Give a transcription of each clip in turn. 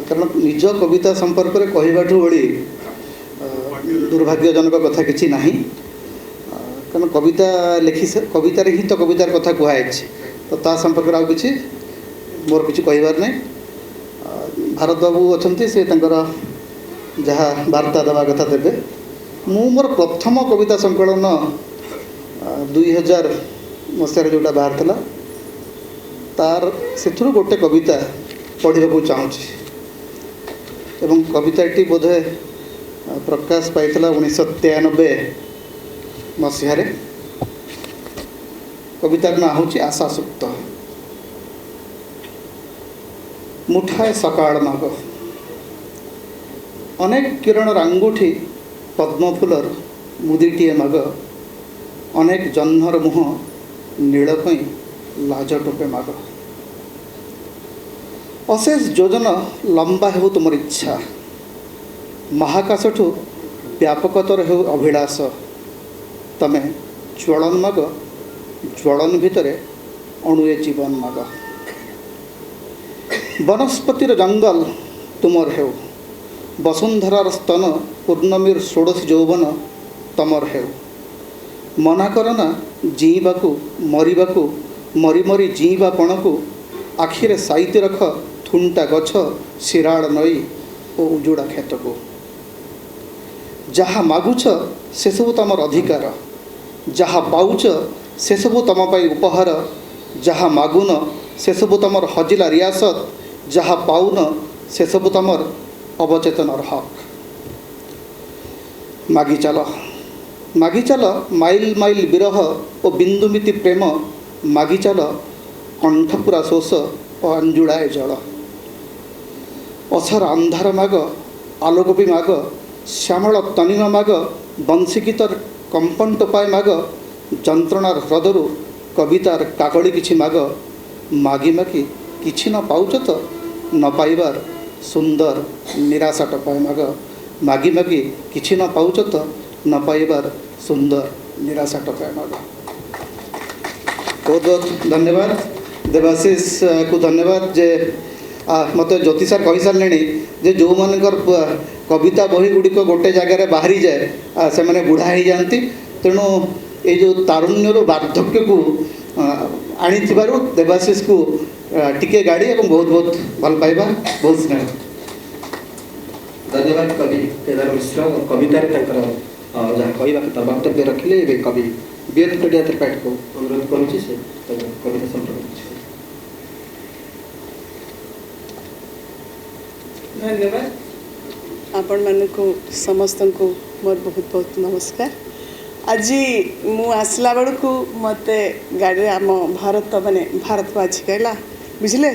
କାରଣ ନିଜ କବିତା ସମ୍ପର୍କରେ କହିବାଠୁ ଭଳି ଦୁର୍ଭାଗ୍ୟଜନକ କଥା କିଛି ନାହିଁ। କାରଣ କବିତା ଲେଖି, କବିତାରେ ହିଁ ତ କବିତାର କଥା କୁହାଯାଇଛି, ତ ତା ସମ୍ପର୍କରେ ଆଉ କିଛି ମୋର କିଛି କହିବାର ନାହିଁ। ଭାରତ ବାବୁ ଅଛନ୍ତି, ସେ ତାଙ୍କର ଯାହା ବାର୍ତ୍ତା ଦେବା କଥା ଦେବେ। ମୁଁ ମୋର ପ୍ରଥମ କବିତା ସଂକଳନ 2000 ମସିହାରେ ଯେଉଁଟା ବାହାରିଥିଲା, ତାର ସେଥିରୁ ଗୋଟେ କବିତା ପଢ଼ିବାକୁ ଚାହୁଁଛି ଏବଂ କବିତାଟି ବୋଧେ ପ୍ରକାଶ ପାଇଥିଲା 1993 ମସିହାରେ। କବିତାର ନାଁ ହେଉଛି ଆଶାସୁକ୍ତ। ମୁଠାଏ ସକାଳ ମାଗ, ଅନେକ କିରଣର ଆଙ୍ଗୁଠି ପଦ୍ମଫୁଲର ମୁଦିଟିଏ ମାଗ, ଅନେକ ଜହ୍ନର ମୁହଁ ନୀଳ କଇଁ ଲାଜ ଟୋପେ ମାଗ। ଅଶେଷ ଯୋଜନ ଲମ୍ବା ହେଉ ତୁମର ଇଚ୍ଛା, ମହାକାଶଠୁ ବ୍ୟାପକତର ହେଉ ଅଭିଳାଷ। ତମେ ଜ୍ୱଳନ ମାଗ, ଜ୍ୱଳନ ଭିତରେ ଅଣୁଏ ଜୀବନ ମାଗ। ବନସ୍ପତିର ଜଙ୍ଗଲ ତୁମର ହେଉ, ବସୁନ୍ଧରାର ସ୍ତନ ପୂର୍ଣ୍ଣମୀର ଷୋଡ଼ଶୀ ଯୌବନ ତମର ହେଉ। ମନା କର ନା ଜିଇଁବାକୁ ମରିବାକୁ, ମରି ମରି ଜିଇଁବା ପଣକୁ। ଆଖିରେ ସାଇତି ରଖ ଥୁଣ୍ଟା ଗଛ, ଶିରାଳ ନଈ ଓ ଉଜୁଡ଼ା କ୍ଷେତକୁ। ଯାହା ମାଗୁଛ ସେସବୁ ତମର ଅଧିକାର, ଯାହା ପାଉଛ ସେସବୁ ତମ ପାଇଁ ଉପହାର। ଯାହା ମାଗୁନ ସେସବୁ ତମର ହଜିଲା ରିଆସତ, ଯାହା ପାଉନ ସେସବୁ ତମର ଅବଚେତନର ହକ୍। ମାଗି ଚାଲ, ମାଗି ଚାଲ ମାଇଲ ମାଇଲ ବିରହ ଓ ବିନ୍ଦୁମିତି ପ୍ରେମ। ମାଗି ଚାଲ କଣ୍ଠପୁରା ଶୋଷ ଓ ଅଞ୍ଜୁଳାଏ ଜଳ। ଅସର ଅନ୍ଧାର ମାଗ, ଆଲୋକ ବି ମାଗ, ଶ୍ୟାମଳ ତନିମା ମାଗ, ବଂଶୀଗୀତର କମ୍ପନ ଟୋପାଏ ମାଗ, ଯନ୍ତ୍ରଣାର ହ୍ରଦରୁ କବିତାର କାକଳି କିଛି ମାଗ। ମାଗି ମାଗି କିଛି ନ ପାଉଛ ତ ନ ପାଇବାର ସୁନ୍ଦର ନିରାଶା ଟୋପାଏ ମାଗ। ମାଗି ମାଗି କିଛି ନ ପାଉଛ ତ ନ ପାଇବାର ସୁନ୍ଦର ନିରାଶା ଟୋପାଏ ମାଗ। ବହୁତ ବହୁତ ଧନ୍ୟବାଦ ଦେବାଶିଷକୁ ଧନ୍ୟବାଦ ଯେ ମୋତେ ଜ୍ୟୋତି ସାର୍ କହିସାରିଲେଣି ଯେ ଯେଉଁମାନଙ୍କର କବିତା ବହି ଗୁଡ଼ିକ ଗୋଟେ ଜାଗାରେ ବାହାରିଯାଏ ସେମାନେ ବୁଢ଼ା ହେଇଯାଆନ୍ତି। ତେଣୁ ଏଇ ଯେଉଁ ତାରୁଣ୍ୟରୁ ବାର୍ଦ୍ଧକ୍ୟକୁ ଆଣିଥିବାରୁ ଦେବାଶିଷକୁ ଟିକେ ଗାଡ଼ି ଏବଂ ବହୁତ ବହୁତ ଭଲ ପାଇବା, ବହୁତ ସ୍ନେହ। ଧନ୍ୟବାଦ କବି କେଦାର ମିଶ୍ର। କବିତାରେ ତାଙ୍କର ଯାହା କହିବା କଥା ବକ୍ତବ୍ୟ ରଖିଲେ। ଏବେ କବି ବିୟତ ପଡ଼ିଆ ତ୍ରିପାଠୀକୁ ଅନୁରୋଧ କରୁଛି ସେ ତାଙ୍କ କବିତା ସମ୍ପର୍କରେ କିଛି। ଧନ୍ୟବାଦ ଆପଣମାନଙ୍କୁ ସମସ୍ତଙ୍କୁ ମୋର ବହୁତ ବହୁତ ନମସ୍କାର। ଆଜି ମୁଁ ଆସିଲା ବେଳକୁ ମୋତେ ଗାଡ଼ିରେ ଆମ ଭାରତ ମାନେ ଭାରତ ମାଝି କହିଲା, ବୁଝିଲେ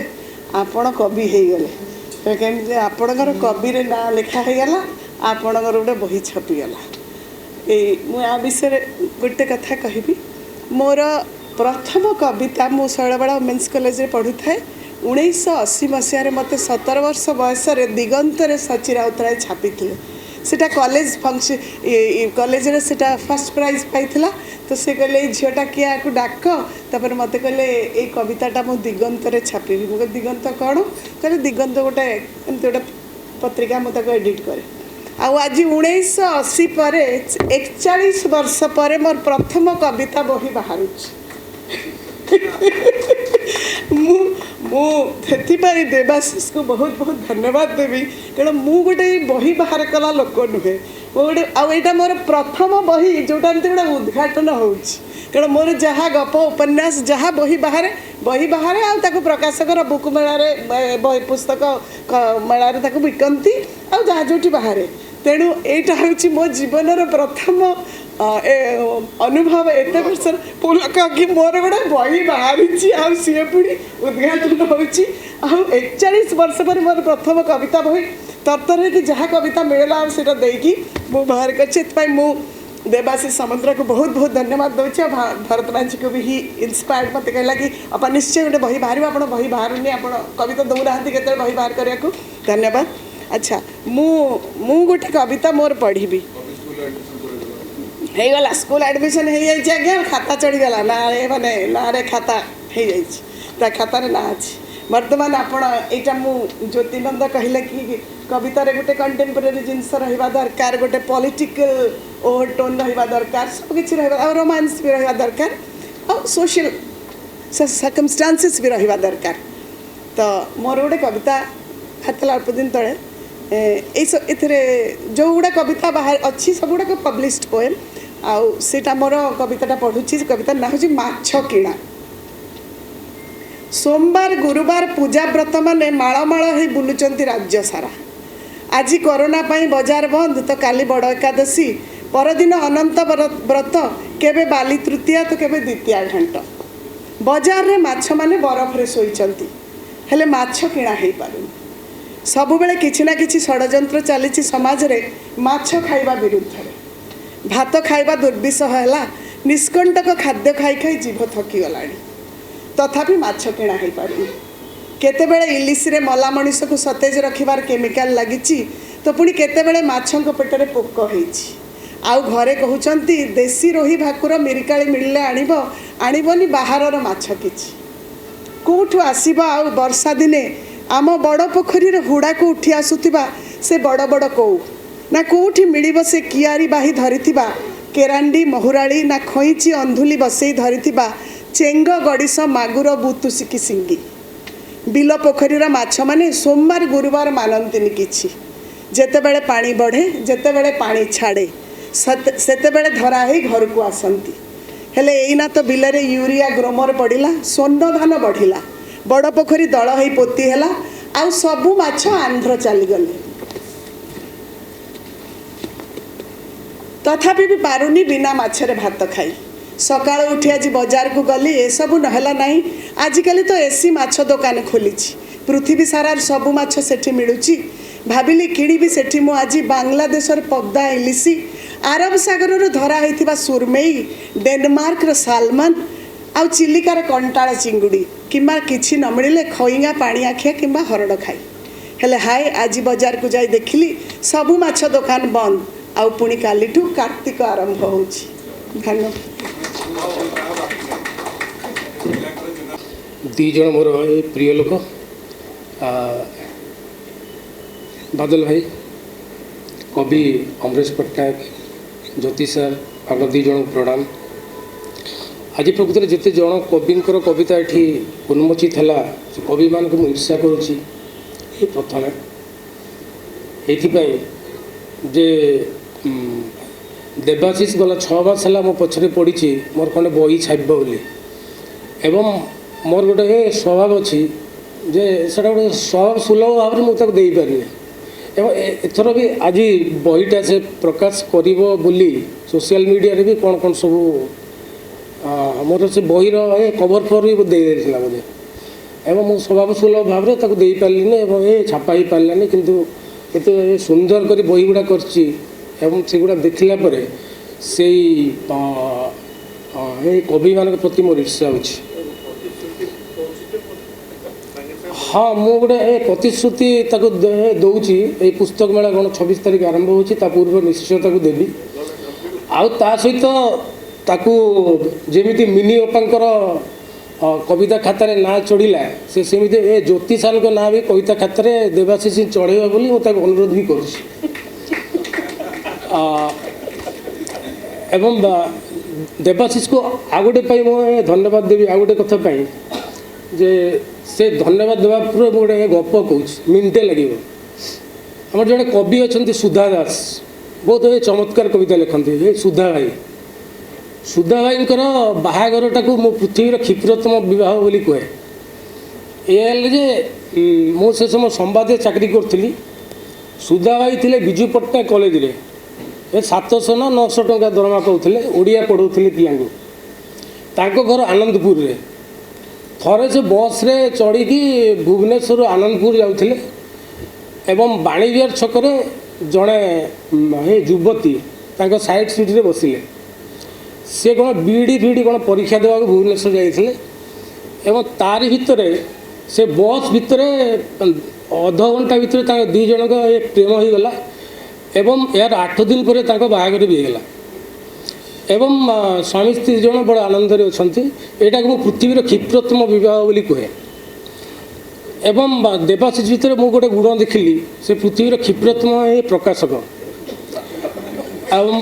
ଆପଣ କବି ହେଇଗଲେ। କେମିତି ଆପଣଙ୍କର କବିରେ ନାଁ ଲେଖା ହେଇଗଲା, ଆପଣଙ୍କର ଗୋଟେ ବହି ଛପିଗଲା। ଏଇ ମୁଁ ୟା ବିଷୟରେ ଗୋଟେ କଥା କହିବି। ମୋର ପ୍ରଥମ କବିତା ମୁଁ ଶୈଳବାଳା ଓମେନ୍ସ କଲେଜରେ ପଢ଼ୁଥାଏ। 1980 ମସିହାରେ ମୋତେ 17 ବର୍ଷ ବୟସରେ ଦିଗନ୍ତରେ ସଚି ରାଉତରାୟ ଛାପିଥିଲେ। ସେଟା କଲେଜ ଫଙ୍କସନ୍ କଲେଜରେ ସେଟା ଫାର୍ଷ୍ଟ ପ୍ରାଇଜ୍ ପାଇଥିଲା। ତ ସେ କହିଲେ ଏଇ ଝିଅଟା କିଏ, ଆକୁ ଡାକ। ତାପରେ ମୋତେ କହିଲେ ଏଇ କବିତାଟା ମୁଁ ଦିଗନ୍ତରେ ଛାପିବି। ମୁଁ କହିଲି ଦିଗନ୍ତ କ'ଣ? କହିଲେ ଦିଗନ୍ତ ଗୋଟେ ଏମିତି ଗୋଟେ ପତ୍ରିକା, ମୁଁ ତାକୁ ଏଡ଼ିଟ୍ କରେ। ଆଉ ଆଜି 1980 ପରେ 41 ବର୍ଷ ପରେ ମୋର ପ୍ରଥମ କବିତା ବହି ବାହାରୁଛି। ମୁଁ ମୁଁ ସେଥିପାଇଁ ଦେବାଶିଷକୁ ବହୁତ ବହୁତ ଧନ୍ୟବାଦ ଦେବି, କାରଣ ମୁଁ ଗୋଟେ ବହି ବାହାର କଲା ଲୋକ ନୁହେଁ। ମୁଁ ଗୋଟେ, ଆଉ ଏଇଟା ମୋର ପ୍ରଥମ ବହି ଯେଉଁଟା ଏମିତି ଗୋଟେ ଉଦ୍ଘାଟନ ହେଉଛି। କାରଣ ମୋର ଯାହା ଗପ ଉପନ୍ୟାସ ଯାହା ବହି ବାହାରେ, ବହି ବାହାରେ ଆଉ ତାକୁ ପ୍ରକାଶକର ବୁକ୍ ମେଳାରେ, ବହି ପୁସ୍ତକ ମେଳାରେ ତାକୁ ବିକନ୍ତି, ଆଉ ଯାହା ଯେଉଁଠି ବାହାରେ। ତେଣୁ ଏଇଟା ହେଉଛି ମୋ ଜୀବନର ପ୍ରଥମ ଅନୁଭବ ଏତେ ବର୍ଷର ପୁଲକ କି ମୋର ଗୋଟେ ବହି ବାହାରିଛି ଆଉ ସିଏ ପୁଣି ଉଦ୍ଘାଟନ ହେଉଛି। ଆଉ 41 ବର୍ଷ ପରେ ମୋର ପ୍ରଥମ କବିତା ବହି ତରତର ହେଇକି ଯାହା କବିତା ମିଳିଲା ଆଉ ସେଇଟା ଦେଇକି ମୁଁ ବାହାର କରିଛି। ଏଥିପାଇଁ ମୁଁ ଦେବାଶିଷ ସାମନ୍ତରାକୁ ବହୁତ ବହୁତ ଧନ୍ୟବାଦ ଦେଉଛି। ଆଉ ଭରତ ମାଝୀକୁ ବି ହି ଇନ୍ସପାୟାର୍ଡ ମୋତେ କହିଲା କି ଅପା ନିଶ୍ଚୟ ଗୋଟେ ବହି ବାହାରିବ, ଆପଣ ବହି ବାହାରୁନି, ଆପଣ କବିତା ଦେଉନାହାନ୍ତି କେତେବେଳେ ବହି ବାହାର କରିବାକୁ। ଧନ୍ୟବାଦ। ଆଚ୍ଛା ମୁଁ ଗୋଟେ କବିତା ମୋର ପଢ଼ିବି। ହେଇଗଲା ସ୍କୁଲ ଆଡ଼ମିସନ୍ ହେଇଯାଇଛି ଆଜ୍ଞା, ଖାତା ଚଢ଼ିଗଲା ନାଁରେ, ମାନେ ନାଁରେ ଖାତା ହେଇଯାଇଛି, ତା ଖାତାରେ ନାଁ ଅଛି। ବର୍ତ୍ତମାନ ଆପଣ ଏଇଟା ମୁଁ ଜ୍ୟୋତିନନ୍ଦ କହିଲେ କି କବିତାରେ ଗୋଟେ କଣ୍ଟେମ୍ପୋରାରୀ ଜିନିଷ ରହିବା ଦରକାର, ଗୋଟେ ପଲିଟିକାଲ ଓଭରଟୋନ୍ ରହିବା ଦରକାର, ସବୁ କିଛି ରହିବା, ଆଉ ରୋମାନ୍ସ ବି ରହିବା ଦରକାର, ଆଉ ସୋସିଆଲ ସର୍କମଷ୍ଟାନ୍ସେସ୍ ବି ରହିବା ଦରକାର। ତ ମୋର ଗୋଟେ କବିତା ବାହାରିଥିଲା ଅଳ୍ପ ଦିନ ତଳେ। ଏଇ ଏଥିରେ ଯେଉଁଗୁଡ଼ା କବିତା ବାହାର ଅଛି ସବୁଗୁଡ଼ାକ ପବ୍ଲିଶଡ ପୋଏମ୍। ଆଉ ସେଇଟା ମୋର କବିତାଟା ପଢ଼ୁଛି। ସେ କବିତାର ନାଁ ହେଉଛି ମାଛ କିଣା। ସୋମବାର ଗୁରୁବାର ପୂଜା ବ୍ରତ ମାନେ ମାଳ ମାଳ ହେଇ ବୁଲୁଛନ୍ତି ରାଜ୍ୟ ସାରା। ଆଜି କରୋନା ପାଇଁ ବଜାର ବନ୍ଦ ତ କାଲି ବଡ଼ ଏକାଦଶୀ, ପରଦିନ ଅନନ୍ତ ବ୍ରତ, କେବେ ବାଲି ତୃତୀୟା ତ କେବେ ଦ୍ୱିତୀୟା ଘାଣ୍ଟ। ବଜାରରେ ମାଛମାନେ ବରଫରେ ଶୋଇଛନ୍ତି, ହେଲେ ମାଛ କିଣା ହେଇପାରୁନି। ସବୁବେଳେ କିଛି ନା କିଛି ଷଡ଼ଯନ୍ତ୍ର ଚାଲିଛି ସମାଜରେ ମାଛ ଖାଇବା ବିରୁଦ୍ଧରେ। ଭାତ ଖାଇବା ଦୁର୍ବିସହ ହେଲା, ନିଷ୍କଣ୍ଟକ ଖାଦ୍ୟ ଖାଇ ଖାଇ ଜିଭ ଥକିଗଲାଣି, ତଥାପି ମାଛ କିଣା ହେଇପାରୁନି। କେତେବେଳେ ଇଲିଶିରେ ମଲା ମଣିଷକୁ ସତେଜ ରଖିବାର କେମିକାଲ ଲାଗିଛି ତ ପୁଣି କେତେବେଳେ ମାଛଙ୍କ ପେଟରେ ପୋକ ହେଇଛି। ଆଉ ଘରେ କହୁଛନ୍ତି ଦେଶୀ ରୋହି ଭାକୁର ମିରିକାଳି ମିଳିଲେ ଆଣିବ, ଆଣିବନି ବାହାରର ମାଛ କିଛି। କେଉଁଠୁ ଆସିବ? ଆଉ ବର୍ଷା ଦିନେ ଆମ ବଡ଼ ପୋଖରୀରେ ହୁଡ଼ାକୁ ଉଠି ଆସୁଥିବା ସେ ବଡ଼ ବଡ଼ କଉ ନା କେଉଁଠି ମିଳିବ? ସେ କିଆରି ବାହି ଧରିଥିବା କେରାଣ୍ଡି ମହୁରାଳି ନା ଖଇଁଚି ଅନ୍ଧୁଲି ବସେଇ ଧରିଥିବା ଚେଙ୍ଗ ଗଡ଼ିଶ ମାଗୁର ବୁତୁସିକି ସିଙ୍ଗି। ବିଲ ପୋଖରୀର ମାଛମାନେ ସୋମବାର ଗୁରୁବାର ମାନନ୍ତିନି କିଛି। ଯେତେବେଳେ ପାଣି ବଢ଼େ, ଯେତେବେଳେ ପାଣି ଛାଡ଼େ, ସେତେବେଳେ ଧରା ହେଇ ଘରକୁ ଆସନ୍ତି। ହେଲେ ଏଇନା ତ ବିଲରେ ୟୁରିଆ ଗ୍ରୋମର ପଡ଼ିଲା, ସ୍ୱର୍ଣ୍ଣ ଧାନ ବଢ଼ିଲା, ବଡ଼ ପୋଖରୀ ଦଳ ହେଇ ପୋତି ହେଲା, ଆଉ ସବୁ ମାଛ ଆନ୍ଧ୍ର ଚାଲିଗଲେ। ତଥାପି ବି ପାରୁନି ବିନା ମାଛରେ ଭାତ ଖାଇ। ସକାଳୁ ଉଠି ଆଜି ବଜାରକୁ ଗଲି, ଏସବୁ ନହେଲା ନାହିଁ। ଆଜିକାଲି ତ ଏସି ମାଛ ଦୋକାନ ଖୋଲିଛି, ପୃଥିବୀ ସାରାର ସବୁ ମାଛ ସେଠି ମିଳୁଛି। ଭାବିଲି କିଣିବି ସେଠି ମୁଁ ଆଜି ବାଂଲାଦେଶର ପଦ୍ମା ଇଲିଶି, ଆରବ ସାଗରରୁ ଧରା ହେଇଥିବା ସୁରମେଇ, ଡେନମାର୍କର ସାଲମନ, ଆଉ ଚିଲିକାର କଣ୍ଟାଳ ଚିଙ୍ଗୁଡ଼ି, କିମ୍ବା କିଛି ନ ମିଳିଲେ ଖଇଙ୍ଗା ପାଣି ଆଖିଆ କିମ୍ବା ହରଡ଼ ଖାଇ। ହେଲେ ହାଏ, ଆଜି ବଜାରକୁ ଯାଇ ଦେଖିଲି ସବୁ ମାଛ ଦୋକାନ ବନ୍ଦ, ଆଉ ପୁଣି କାଲିଠୁ କାର୍ତ୍ତିକ ଆରମ୍ଭ ହେଉଛି। ଧନ୍ୟବାଦ। ଦୁଇ ଜଣ ମୋର ପ୍ରିୟ ଲୋକ, ବାଦଲ ଭାଇ, କବି ଅମରେଶ ପଟ୍ଟନାୟକ, ଜ୍ୟୋତି ସାର୍, ଆପଣ ଦୁଇ ଜଣଙ୍କୁ ପ୍ରଣାମ। ଆଜି ପ୍ରକୃତରେ ଯେତେ ଜଣ କବିଙ୍କର କବିତା ଏଠି ଉନ୍ମୋଚିତ ହେଲା, ସେ କବିମାନଙ୍କୁ ମୁଁ ଈର୍ଷା କରୁଛି ଏ ପ୍ରଥମେ ଏଇଥିପାଇଁ ଯେ ଦେବାଶିଷ ଗଲା 6 ମାସ ହେଲା ମୋ ପଛରେ ପଡ଼ିଛି ମୋର ଖଣ୍ଡେ ବହି ଛାପିବ ବୋଲି। ଏବଂ ମୋର ଗୋଟେ ସ୍ୱଭାବ ଅଛି ଯେ ସେଇଟା ଗୋଟେ ସ୍ୱଭାବ ସୁଲଭ ଭାବରେ ମୁଁ ତାକୁ ଦେଇପାରିନି। ଏବଂ ଏଥର ବି ଆଜି ବହିଟା ସେ ପ୍ରକାଶ କରିବ ବୋଲି ସୋସିଆଲ ମିଡ଼ିଆରେ ବି କ'ଣ କ'ଣ ସବୁ ମୋର ସେ ବହିର ଏ କଭର୍ ଫଭର୍ ବି ଦେଇଦେଇଥିଲା ବୋଧେ। ଏବଂ ମୁଁ ସ୍ୱଭାବ ସୁଲଭ ଭାବରେ ତାକୁ ଦେଇପାରିଲିନି ଏବଂ ଏ ଛାପା ହେଇପାରିଲାନି। କିନ୍ତୁ ଏତେ ସୁନ୍ଦର କରି ବହି ଗୁଡ଼ା କରିଛି ଏବଂ ସେଗୁଡ଼ା ଦେଖିଲା ପରେ ସେଇ ଏଇ କବିମାନଙ୍କ ପ୍ରତି ମୋର ଈର୍ଷା ହେଉଛି। ହଁ, ମୁଁ ଗୋଟେ ଏ ପ୍ରତିଶ୍ରୁତି ତାକୁ ଦେଉଛି। ଏଇ ପୁସ୍ତକ ମେଳା କ'ଣ 26 ତାରିଖ ଆରମ୍ଭ ହେଉଛି, ତା ପୂର୍ବରୁ ନିଶ୍ଚୟ ତାକୁ ଦେବି। ଆଉ ତା ସହିତ ତାକୁ ଯେମିତି ମିନି ଅପାଙ୍କର କବିତା ଖାତାରେ ନାଁ ଚଢ଼ିଲା, ସେ ସେମିତି ଏ ଜ୍ୟୋତି ସାର୍ଙ୍କ ନାଁ ବି କବିତା ଖାତାରେ ଦେବାଶିଷ ଚଢ଼େଇବ ବୋଲି ମୁଁ ତାକୁ ଅନୁରୋଧ ବି କରୁଛି। ଏବଂ ଦେବାଶିଷକୁ ଆଉ ଗୋଟେ ପାଇଁ ମୁଁ ଧନ୍ୟବାଦ ଦେବି, ଆଉ ଗୋଟେ କଥା ପାଇଁ ଯେ ସେ ଧନ୍ୟବାଦ ଦେବା ପୂର୍ବରୁ ମୁଁ ଗୋଟେ ଗପ କହୁଛି, ମିନିଟେ ଲାଗିବ। ଆମର ଜଣେ କବି ଅଛନ୍ତି ସୁଧା ଦାସ, ବହୁତ ଏ ଚମତ୍କାର କବିତା ଲେଖନ୍ତି। ଏ ସୁଧା ଭାଇ, ସୁଧା ଭାଇଙ୍କର ବାହାଘରଟାକୁ ମୁଁ ପୃଥିବୀର କ୍ଷିପ୍ରତମ ବିବାହ ବୋଲି କୁହେ। ଏ ହେଲେ ଯେ ମୁଁ ସେ ସମୟ ସମ୍ବାଦରେ ଚାକିରି କରୁଥିଲି। ସୁଧା ଭାଇ ଥିଲେ ବିଜୁ ପଟ୍ଟନାୟକ କଲେଜରେ, ଏ 700 ନା 900 ଟଙ୍କା ଦରମା ପାଉଥିଲେ, ଓଡ଼ିଆ ପଢ଼ଉଥିଲେ ପିଲାଙ୍କୁ। ତାଙ୍କ ଘର ଆନନ୍ଦପୁରରେ। ଥରେ ସେ ବସ୍ରେ ଚଢ଼ିକି ଭୁବନେଶ୍ୱରରୁ ଆନନ୍ଦପୁର ଯାଉଥିଲେ ଏବଂ ବାଣୀବିହାର ଛକରେ ଜଣେ ଏ ଯୁବତୀ ତାଙ୍କ ସାଇଡ଼୍ ସିଟ୍ରେ ବସିଲେ। ସେ କ'ଣ ବିଇଡ଼ି ଫିଇଡ଼ି କ'ଣ ପରୀକ୍ଷା ଦେବାକୁ ଭୁବନେଶ୍ୱର ଯାଇଥିଲେ ଏବଂ ତାରି ଭିତରେ ସେ ବସ୍ ଭିତରେ ଅଧଘଣ୍ଟା ଭିତରେ ତାଙ୍କ ଦୁଇ ଜଣଙ୍କ ଏ ପ୍ରେମ ହୋଇଗଲା ଏବଂ ଏହାର 8 ଦିନ ପରେ ତାଙ୍କ ବାହାଘର ବି ହେଇଗଲା ଏବଂ ସ୍ୱାମୀ ସ୍ତ୍ରୀ ଜଣ ବଡ଼ ଆନନ୍ଦରେ ଅଛନ୍ତି। ଏଇଟାକୁ ମୁଁ ପୃଥିବୀର କ୍ଷିପ୍ରତମ ବିବାହ ବୋଲି କୁହେ। ଏବଂ ଦେବାଶିଷ ଭିତରେ ମୁଁ ଗୋଟେ ଗୁଣ ଦେଖିଲି, ସେ ପୃଥିବୀର କ୍ଷିପ୍ରତମ ଏ ପ୍ରକାଶକ। ଏବଂ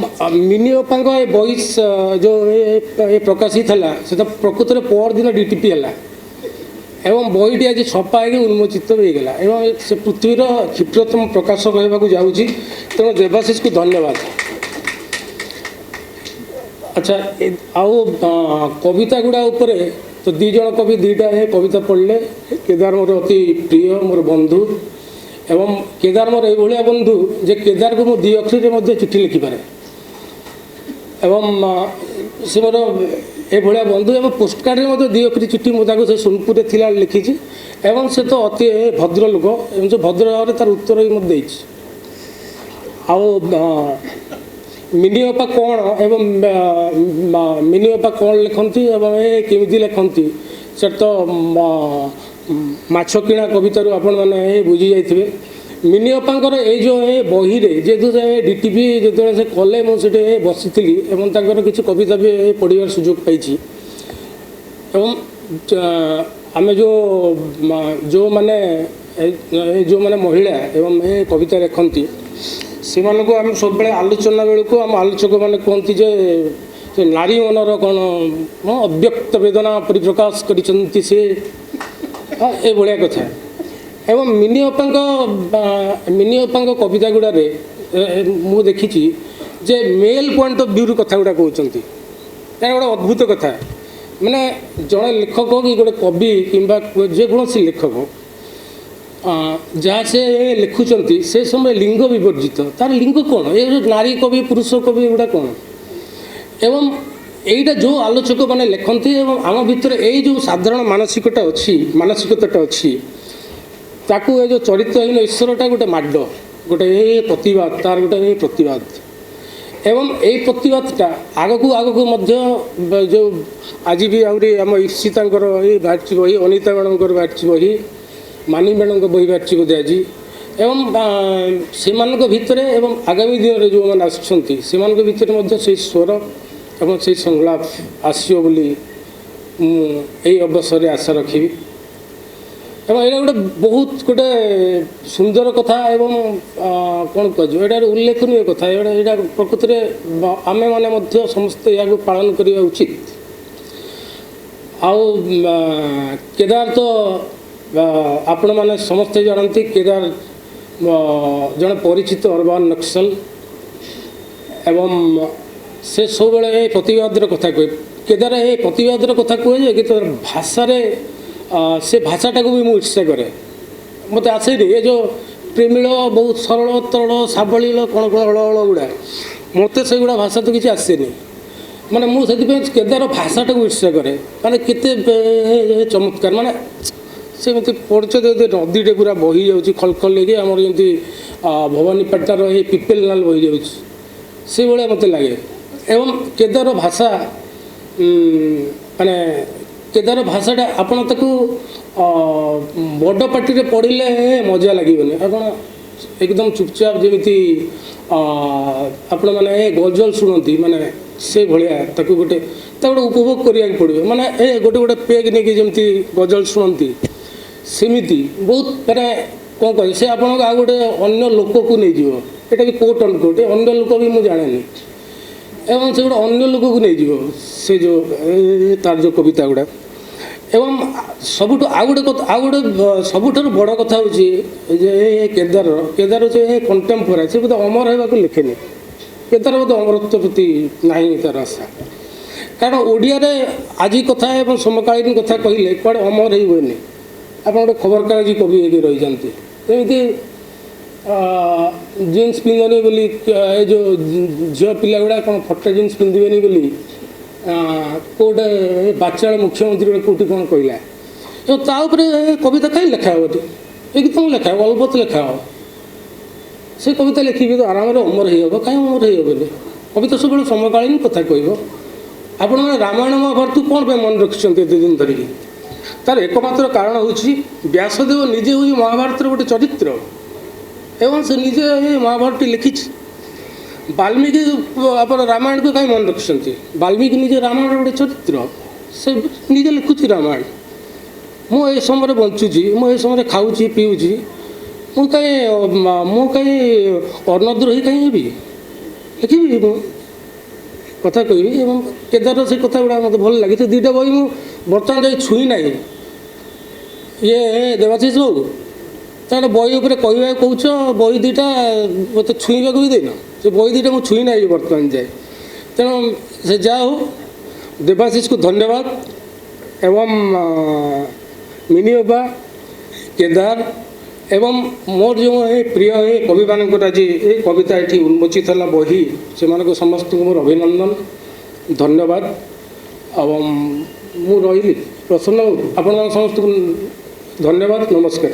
ମିନି ଅପାଙ୍କ ଏ ବହି ଯେଉଁ ଏ ପ୍ରକାଶ ହେଇଥିଲା, ସେଟା ପ୍ରକୃତରେ ପରଦିନ DTP ହେଲା ଏବଂ ବହିଟି ଆଜି ଛପା ହେଇକି ଉନ୍ମୋଚିତ ହେଇଗଲା ଏବଂ ସେ ପୃଥିବୀର କ୍ଷିପ୍ରତମ ପ୍ରକାଶକ ହେବାକୁ ଯାଉଛି। ତେଣୁ ଦେବାଶିଷକୁ ଧନ୍ୟବାଦ। ଆଚ୍ଛା, ଆଉ କବିତା ଗୁଡ଼ା ଉପରେ ତ ଦୁଇ ଜଣ କବି ଦୁଇଟା କବିତା ପଢ଼ିଲେ। କେଦାର ମୋର ଅତି ପ୍ରିୟ, ମୋର ବନ୍ଧୁ, ଏବଂ କେଦାର ମୋର ଏଇଭଳିଆ ବନ୍ଧୁ ଯେ କେଦାରକୁ ମୁଁ 2 ଅକ୍ଷରରେ ମଧ୍ୟ ଚିଠି ଲେଖିପାରେ ଏବଂ ସେ ମୋର ଏଭଳିଆ ବନ୍ଧୁ। ଏବଂ ପୋଷ୍ଟକାର୍ଡ଼ରେ ମଧ୍ୟ 2 ଅକ୍ଷର ଚିଠି ମୁଁ ତାକୁ ସେ ସୋନପୁରରେ ଥିଲାବେଳେ ଲେଖିଛି ଏବଂ ସେ ତ ଅତି ଭଦ୍ର ଲୋକ ଏବଂ ସେ ଭଦ୍ର ଭାବରେ ତାର ଉତ୍ତର ବି ମୋତେ ଦେଇଛି। ଆଉ ମିନି ଅପା କ'ଣ ଏବଂ ମିନି ଅପା କ'ଣ ଲେଖନ୍ତି ଏବଂ ଏ କେମିତି ଲେଖନ୍ତି, ସେଟା ତ ମାଛ କିଣା କବିତାରୁ ଆପଣମାନେ ବୁଝି ଯାଇଥିବେ। ମିନି ଅପାଙ୍କର ଏଇ ଯେଉଁ ଏ ବହିରେ ଯେହେତୁ ସେ DTP ଯେତେବେଳେ ସେ କଲେ, ମୁଁ ସେଠି ବସିଥିଲି ଏବଂ ତାଙ୍କର କିଛି କବିତା ବି ପଢ଼ିବାର ସୁଯୋଗ ପାଇଛି। ଏବଂ ଆମେ ଯେଉଁମାନେ ଯେଉଁମାନେ ମହିଳା ଏବଂ ଏ କବିତା ଲେଖନ୍ତି, ସେମାନଙ୍କୁ ଆମେ ସବୁବେଳେ ଆଲୋଚନା ବେଳକୁ ଆମ ଆଲୋଚକମାନେ କୁହନ୍ତି ଯେ ସେ ନାରୀ ମନର କ'ଣ ଅବ୍ୟକ୍ତ ବେଦନା ପରିପ୍ରକାଶ କରିଛନ୍ତି ସେ, ଏଭଳିଆ କଥା। ଏବଂ ମିନି ଅପାଙ୍କ କବିତା ଗୁଡ଼ାରେ ମୁଁ ଦେଖିଛି ଯେ ମେଲ୍ ପଏଣ୍ଟ ଅଫ୍ ଭ୍ୟୁରୁ କଥା ଗୁଡ଼ା କହୁଛନ୍ତି। ଏଇଟା ଗୋଟେ ଅଦ୍ଭୁତ କଥା। ମାନେ ଜଣେ ଲେଖକ କି ଗୋଟେ କବି କିମ୍ବା ଯେକୌଣସି ଲେଖକ ଯାହା ସେ ଲେଖୁଛନ୍ତି ସେ ସମୟରେ ଲିଙ୍ଗ ବିବର୍ଜିତ, ତାର ଲିଙ୍ଗ କ'ଣ, ଏ ନାରୀ କବି ପୁରୁଷ କବି ଏଗୁଡ଼ା କ'ଣ? ଏବଂ ଏଇଟା ଯେଉଁ ଆଲୋଚକମାନେ ଲେଖନ୍ତି ଏବଂ ଆମ ଭିତରେ ଏଇ ଯେଉଁ ସାଧାରଣ ମାନସିକତା ଅଛି, ତାକୁ ଏ ଯେଉଁ ଚରିତ୍ରହୀନ ଈଶ୍ୱରଟା ଗୋଟେ ମାଡ଼, ଗୋଟେ ଏ ପ୍ରତିବାଦ, ତାର ଗୋଟେ ଏ ପ୍ରତିବାଦ। ଏବଂ ଏଇ ପ୍ରତିବାଦଟା ଆଗକୁ ଆଗକୁ ମଧ୍ୟ ଯେଉଁ ଆଜି ବି ଆହୁରି ଆମ ଇପ୍ସିତାଙ୍କର ଏଇ ବାହାରିଛି ବହି, ଅନିତା ମ୍ୟାଡ଼ାମଙ୍କର ବାହାରିଛି ବହି, ମାନି ମ୍ୟାଡ଼ାମଙ୍କ ବହି ବାହାରିଛି ବୋଧେ ଆଜି। ଏବଂ ସେମାନଙ୍କ ଭିତରେ ଏବଂ ଆଗାମୀ ଦିନରେ ଯେଉଁମାନେ ଆସୁଛନ୍ତି ସେମାନଙ୍କ ଭିତରେ ମଧ୍ୟ ସେଇ ସ୍ୱର ଏବଂ ସେଇ ସଂଳାପ ଆସିବ ବୋଲି ମୁଁ ଏଇ ଅବସରରେ ଆଶା ରଖିବି। ଏବଂ ଏଇଟା ଗୋଟେ ବହୁତ ଗୋଟେ ସୁନ୍ଦର କଥା ଏବଂ କ'ଣ କୁହାଯିବ, ଏଇଟା ଗୋଟେ ଉଲ୍ଲେଖନୀୟ କଥା। ଏଇଟା ପ୍ରକୃତରେ ଆମେମାନେ ମଧ୍ୟ ସମସ୍ତେ ଏହାକୁ ପାଳନ କରିବା ଉଚିତ। ଆଉ କେଦାର ତ ଆପଣମାନେ ସମସ୍ତେ ଜାଣନ୍ତି, କେଦାର ଜଣେ ପରିଚିତ ଅର୍ବାନ ନକ୍ସଲ ଏବଂ ସେ ସବୁବେଳେ ଏ ପ୍ରତିବାଦର କଥା କୁହେ। କେଦାର ଏ ପ୍ରତିବାଦର କଥା କୁହେ ଯେ କିନ୍ତୁ ଭାଷାରେ ସେ ଭାଷାଟାକୁ ବି ମୁଁ ଈର୍ଷା କରେ, ମୋତେ ଆସେନି ଏ ଯେଉଁ ପ୍ରେମିଳ ବହୁତ ସରଳ ତରଳ ସାବଳୀଳ କ'ଣ କ'ଣ ଅଳ ଅଳ ଗୁଡ଼ା, ମୋତେ ସେଗୁଡ଼ା ଭାଷା ତ କିଛି ଆସେନି। ମାନେ ମୁଁ ସେଥିପାଇଁ କେଦାର ଭାଷାଟାକୁ ଈର୍ଷା କରେ, ମାନେ କେତେ ଚମତ୍କାର, ମାନେ ସେମିତି ପଢ଼ୁଛନ୍ତି ନଦୀଟେ ପୁରା ବହିଯାଉଛି ଖଲଖଲ ହେଇକି, ଆମର ଯେମିତି ଭବାନୀପାଟଣାର ଏଇ ପିପେଲ ନାଲ ବହିଯାଉଛି ସେଇଭଳିଆ ମୋତେ ଲାଗେ। ଏବଂ କେଦାର ଭାଷା ମାନେ କେଦାର ଭାଷାଟା ଆପଣ ତାକୁ ବଡ଼ ପାଟିରେ ପଢ଼ିଲେ ମଜା ଲାଗିବନି, ଆପଣ ଏକଦମ ଚୁପଚାପ ଯେମିତି ଆପଣମାନେ ଗଜଲ ଶୁଣନ୍ତି, ମାନେ ସେଇଭଳିଆ ତାକୁ ଗୋଟେ ତାକୁ ଗୋଟେ ଉପଭୋଗ କରିବାକୁ ପଡ଼ିବ। ମାନେ ଏ ଗୋଟେ ଗୋଟେ ପେଗ୍ ନେଇକି ଯେମିତି ଗଜଲ ଶୁଣନ୍ତି ସେମିତି ବହୁତ ମାନେ କ'ଣ କହିବେ, ସେ ଆପଣଙ୍କୁ ଆଉ ଗୋଟେ ଅନ୍ୟ ଲୋକକୁ ନେଇଯିବ। ଏଇଟା ବି କୋଟ୍ ଅନ୍ କୋଟ୍, ଅନ୍ୟ ଲୋକ ବି ମୁଁ ଜାଣେନି, ଏବଂ ସେ ଗୋଟେ ଅନ୍ୟ ଲୋକକୁ ନେଇଯିବ ସେ ଯେଉଁ ତାର ଯେଉଁ କବିତା ଗୁଡ଼ା। ଏବଂ ସବୁଠୁ ଆଉ ଗୋଟେ କଥା, ଆଉ ଗୋଟେ ସବୁଠାରୁ ବଡ଼ କଥା ହେଉଛି ଯେ ଏ କେଦାର ହେଉଛି ଏ କଣ୍ଟେମ୍ପୋରାରୀ, ସେ ବୋଧେ ଅମର ହେବାକୁ ଲେଖେନି। କେଦାର ବୋଧେ ଅମରତ୍ୱ ପ୍ରତି ନାହିଁ ତାର ଆଶା, କାରଣ ଓଡ଼ିଆରେ ଆଜି କଥା ଏବଂ ସମକାଳୀନ କଥା କହିଲେ କୁଆଡ଼େ ଅମର ହେଇ ହୁଏନି। ଆପଣ ଗୋଟେ ଖବରକାଗଜ କବି ହେଇକି ରହିଯାନ୍ତି, ଯେମିତି ଜିନ୍ସ ପିନ୍ଧନି ବୋଲି ଏ ଯେଉଁ ଝିଅ ପିଲା ଗୁଡ଼ା କ'ଣ ଫଟା ଜିନ୍ସ ପିନ୍ଧିବେନି ବୋଲି କେଉଁଟେ ବାଚାଳ ମୁଖ୍ୟମନ୍ତ୍ରୀ ଗୋଟେ କେଉଁଠି କ'ଣ କହିଲା, ଏବଂ ତା ଉପରେ କବିତା କାହିଁ ଲେଖା ହେବନି? ଏକଦମ ଲେଖା ହେବ, ଅଲବତ ଲେଖା ହେବ। ସେ କବିତା ଲେଖିବି ତ ଆରାମରେ ଅମର ହେଇହେବ, କାହିଁ ଅମର ହେଇହେବନି? କବିତା ସବୁବେଳେ ସମକାଳୀନ କଥା କହିବ। ଆପଣମାନେ ରାମାୟଣ ମହାଭାରତକୁ କ'ଣ ପାଇଁ ମନେ ରଖିଛନ୍ତି ଏତେ ଦିନ ଧରିକି? ତାର ଏକମାତ୍ର କାରଣ ହେଉଛି ବ୍ୟାସଦେବ ନିଜେ ହେଉଛି ମହାଭାରତର ଗୋଟେ ଚରିତ୍ର ଏବଂ ସେ ନିଜେ ଏ ମହାଭାରତଟି ଲେଖିଛି। ବାଲ୍ମୀକି ଆପଣ ରାମାୟଣକୁ କାହିଁ ମନେ ରଖିଛନ୍ତି? ବାଲ୍ମୀକି ନିଜେ ରାମାୟଣର ଗୋଟେ ଚରିତ୍ର, ସେ ନିଜେ ଲେଖୁଛି ରାମାୟଣ। ମୁଁ ଏ ସମୟରେ ବଞ୍ଚୁଛି, ମୁଁ ଏ ସମୟରେ ଖାଉଛି ପିଉଛି, ମୁଁ କାହିଁ ଅନ୍ନଦ୍ରୋହୀ କାହିଁ ହେବି? ଲେଖିବି, ମୁଁ କଥା କହିବି। ଏବଂ କେଦାରର ସେ କଥା ଗୁଡ଼ା ମୋତେ ଭଲ ଲାଗେ। ସେ ଦୁଇଟା ବହି ମୁଁ ବର୍ତ୍ତମାନ ଯାଇ ଛୁଇଁ ନାହିଁ। ଇଏ ଦେବାଶିଷ ବାବୁ, ତାହେଲେ ବହି ଉପରେ କହିବାକୁ କହୁଛ, ବହି ଦୁଇଟା ମୋତେ ଛୁଇଁବାକୁ ବି ଦେଇନ। ସେ ବହି ଦୁଇଟା ମୁଁ ଛୁଇଁ ନାହିଁ ବର୍ତ୍ତମାନ ଯାଏ। ତେଣୁ ସେ ଯାହା ହଉ, ଦେବାଶିଷକୁ ଧନ୍ୟବାଦ ଏବଂ ମିନି ବାବା, କେଦାର ଏବଂ ମୋର ଯେଉଁ ଏ ପ୍ରିୟ ଏ କବିମାନଙ୍କର ଆଜି ଏ କବିତା ଏଠି ଉନ୍ମୋଚିତ ହେଲା ବହି, ସେମାନଙ୍କୁ ସମସ୍ତଙ୍କୁ ମୋର ଅଭିନନ୍ଦନ, ଧନ୍ୟବାଦ। ଏବଂ ମୁଁ ରହିଲି ପ୍ରସନ୍ନ ବାବୁ, ଆପଣମାନଙ୍କ ସମସ୍ତଙ୍କୁ ଧନ୍ୟବାଦ, ନମସ୍କାର।